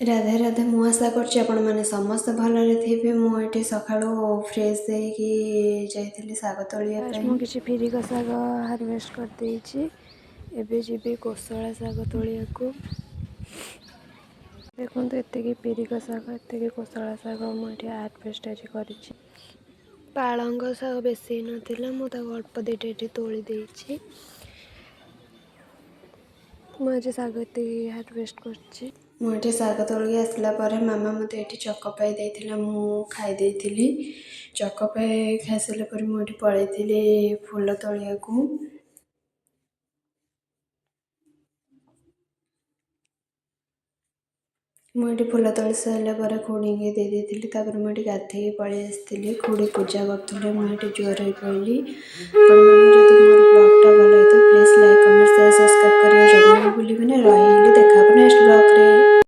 ରାଧେ ରାଧେ। ମୁଁ ଆଶା କରୁଛି ଆପଣମାନେ ସମସ୍ତେ ଭଲରେ ଥିବେ। ମୁଁ ଏଠି ସକାଳୁ ଫ୍ରେଶ୍ ହେଇକି ଯାଇଥିଲି ଶାଗ ତୋଳିବା ଫାଷ୍ଟ ପାଇଁ। ମୁଁ କିଛି ପିରିକ ଶାଗ ହାରଭେଷ୍ଟ କରିଦେଇଛି। ଏବେ ଯିବି କୋଶଳା ଶାଗ ତୋଳିବାକୁ। ଦେଖନ୍ତୁ, ଏତିକି ପିରିକ ଶାଗ, ଏତିକି କୋଶଳା ଶାଗ ମୁଁ ଏଠି ହାରଭେଷ୍ଟ ଆଜି କରିଛି। ପାଳଙ୍ଗ ଶାଗ ବେଶୀ ନଥିଲା, ମୁଁ ତାକୁ ଅଳ୍ପ ଦୁଇଟା ଏଠି ତୋଳି ଦେଇଛି। ମୁଁ ଆଜି ଶାଗ ଏତିକି ହାରଭେଷ୍ଟ କରିଛି। ମୁଁ ଏଠି ଶାଗ ତୋଳିକି ଆସିଲା ପରେ ମାମା ମୋତେ ଏଠି ଚକୋପାଇ ଦେଇଥିଲା, ମୁଁ ଖାଇ ଦେଇଥିଲି। ଚକୋପାଇ ଖାଇସାରିଲା ପରେ ମୁଁ ଏଠି ପଳେଇଥିଲି ଫୁଲ ତୋଳିବାକୁ। ମୁଁ ଏଠି ଫୁଲ ତୋଳି ସାରିଲା ପରେ ଖୁଡ଼ିକି ଦେଇ ଦେଇଥିଲି। ତାପରେ ମୁଁ ଏଠି ଗାଧେଇକି ପଳେଇ ଆସିଥିଲି। ଖୁଡ଼ି ପୂଜା କରୁଥିଲେ, ମୁଁ ଏଠି ଜୁହାର ହେଇ ପଡ଼ିଲି। ଆପଣମାନଙ୍କୁ ଯଦି ମୋର ବ୍ଲଗ୍ଟା ଭଲ ହେଇଥିବ, please like, comment, share, subscribe କରିବା ଜମା ବି ଭୁଲିବେନି। ରହିଲି, ଦେଖା।